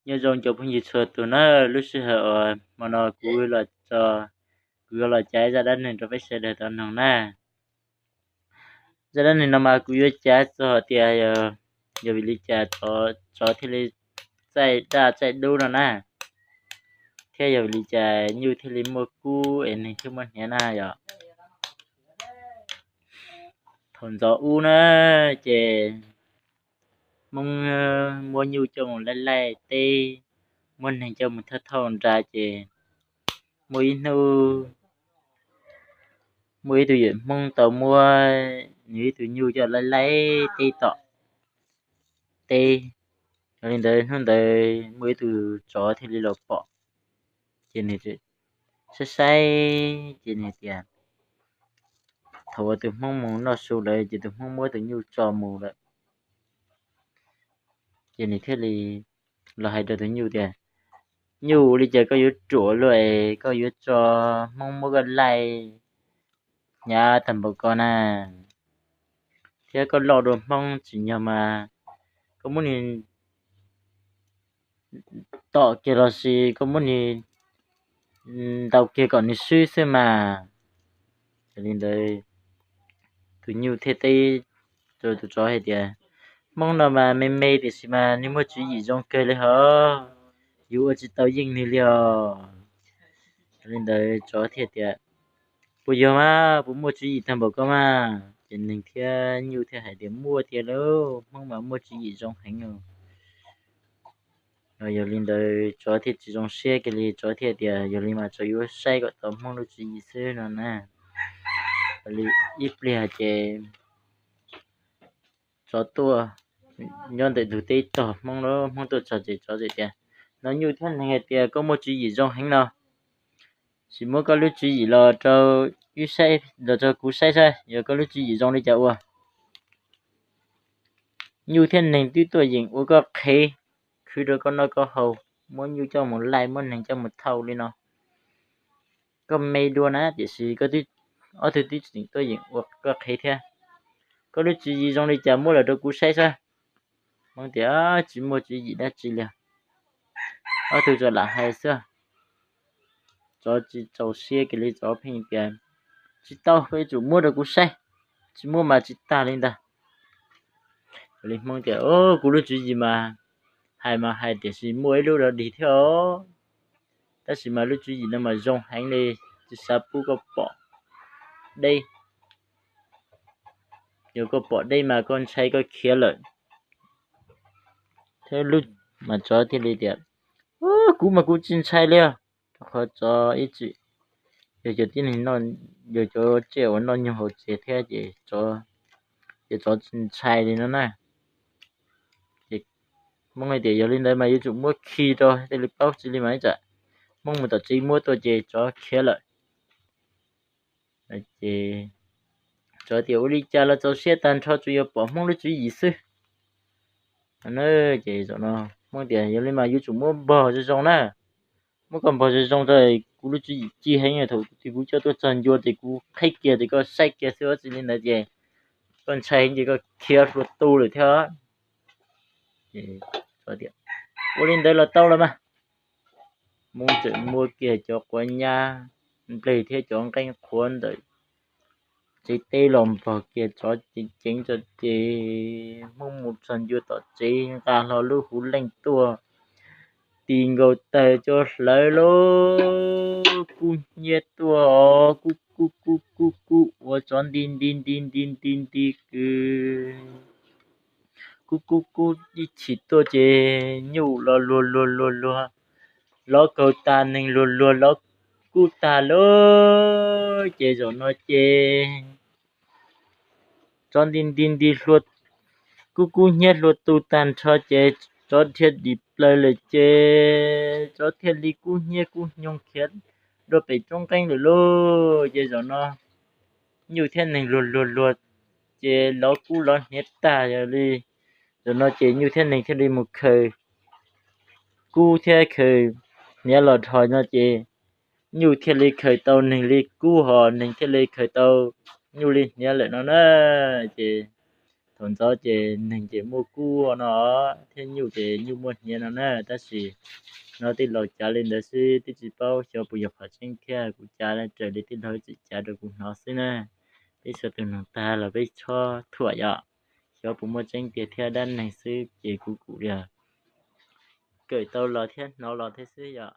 Nyob zoo cov phooj ywg txhua tus na, lub sij hawm uas hmo no kuv los, kuv yuav los cais zaj dab neeg rau peb sawv daws tau mloog na. Zaj dab neeg no mas kuv yuav cais txog tias yog vim li cas tsov thiaj li txaij daj txaij dub no na, thiab yog vim li cas nyuj thiaj li muaj kub es neeg thiaj muaj hniav na yom. Thaum ntxov ub na, ces Hmoob muab nyuj coj mus laij laij teb, muab neeg coj mus thauj thauj nra ces muaj ib hnub muaj ib tug yawm Hmoob tau muab nws ib tug nyuj coj laij laij teb tom teb. Yog li ntawd hnub ntawd muaj ib tug tsov thiaj li los pom, ces nws saib saib ces nws tias, thaum uas tus Hmoob mus noj su lawm ces tus Hmoob muab tus nyuj tso mus lawm, ces nws thiaj li los hais rau tus nyuj tias, nyuj, ua li cas koj yuav ruam luaj es koj yuav tso Hmoob muab koj laij hnyav tag npaum ko na, thiab koj loj dua Hmoob tsim nyog mas koj muab nws tom kiag los sis koj muab nws ntaus kiag kom nws swb xwb mas. Yog li ntawd tus nyuj thiaj teb rau tus tsov hais tias, Hmoob no mas me me tiam sis mas nws muaj tswv yim zoo kawg li hos, yus ua tsis tau yeej nws li os. Yog li ntawd tsov thiaj tias, puas yog mas, puas muaj tswv yim tag npaum ko mas? Ces neeg thiab nyuj thiaj hais tias, muaj tiag lauj, Hmoob mas muaj tswv yim zoo heev. Yog li ntawd tsov thiaj tsis zoo siab kiag li, tsov thiaj tias, yog li mas tsov yuav saib kom tau Hmoob lub tswv yim xwb no na. Ib pliag ces tsov tuaj nyob ntawm ntug teb tog Hmoob lawm, Hmoob tuaj txog ces tsov txawm tias, no nyuj thiab neeg hais tias koj muaj tswv yim zoo heev no, sim muab koj lub tswv yim los rau wb saib, los rau kuv saib saib yog koj lub tswv yim zoo li cas ua. Nyuj thiab neeg twb tuaj yeem ua koj qhev, khwv rau koj noj koj haus, muab nyuj coj mus laij, muab neeg coj mus thauj li no. Koj me dua na, tiam sis koj twb, ob tug twb tseem tuaj yeem ua koj qhev thiab. Koj lub tswv yim zoo li cas muab los rau kuv saib saib. Hmoob tias, tsis muaj tswv yim dab tsi li. Ob tug txawm lam hais xwb. Tsov tsis txaus siab kiag li, tsov pheej tias, tsis tau, koj yuav tsum muab rau kuv saib, tsis muab mas tsis tag li ntag. Li Hmoob tias, kuv lub tswv yim mas hais mas hais tiam sis muaj ib lub dog dig thiab os, tab sis mas lub tswv yim no mas zoo heev li, tsis xav pub koj pom deb. Yog koj pom deb mas koj ntshai koj khiav lawm. Thiab lub, mas tsov thiaj li tias, kuv mas kuv tsis ntshai li os. Rau qhov tsov ib txwm yog cov tib neeg, yog cov tsiaj uas noj nyoog haus txias thiab ces, ces tsov tsis ntshai li no na. Ces Hmoob hais tias yog li ntawd mas yuav tsum muab khi rau thiaj li paub tsis li mas ib tsam Hmoob mus tom tsev muab tuaj ces tsov khiav lawm. Ces tsov tias ua li cas los txaus siab tag nrho, tsuas yog pom Hmoob lub tswv yim xwb. Ces zaum no Hmoob tias yog li mas yuav tsum muab npog zoo zoo na. Muab koj npog zoo zoo rau, kuv lub tswv yim ci heev, thaum twg kuv coj tuaj txog ncua ces kuv qheb kiag ces koj saib kiag xwb, tsis li ntawd ces koj ntshai heev ces koj khiav hlua tu lawm thiab. Ua li ntawd los tau los mas. Hmoob txawm muab kiag cov quav nyab nplej thiab cov nqeeb qhuav ntawm tsev teb los npog kiag tsov ceev ceev tso ces Hmoob mus txog ncua tom tsev nqa hlo lub huv leej tuaj, tis nkaus taws coj hlawv lub kub hnyiab tuaj os, kub kub kub kub kub ua tsov nti nti nti nti nti nti kws. Kub kub kub ib chim tuaj ces nyuj los luag luag luag luag, lov kaug tag, neeg luag luag lov kub tag lawm. Ces zaum no ces tsov nti nti nti hlua, kub kub hnyiab hlua tu tag nrho ces tsov dhia dim plaws lawm ces tsov thiaj li kub hnyiab kub hnyoo khiav dua pem roob nqeeb lawm lauj. Ces zaum no nyuj thiab neeg luag luag luag ces lov kub lov hniav tag. Yog li zaum no ces nyuj thiab neeg thiaj li mus khaws kub thiab khaws hniav los dhos no ces nyuj thiaj li khaws tau neeg li kub hos neeg thiaj li khaws tau nyuj li hniav lawm no na. Ces Thaum ntxov ces neeg ces muaj kub no thiab nyuj ces nyuj muaj hniav no na, tab sis hnov tij laug cav li ntawd xwb twb tsis paub xyov puas yog qhov tseeb thiab. Kuv cav raws li tij laug txim cav rau kuv hnov xwb na. Peb txhua tus nug tag los peb txhob thuam yom, xyov puas muaj tseeb tiag thiab dab neeg xwb ces kuv kuj yog kawm tau los thiab hnov los thiab xwb yom.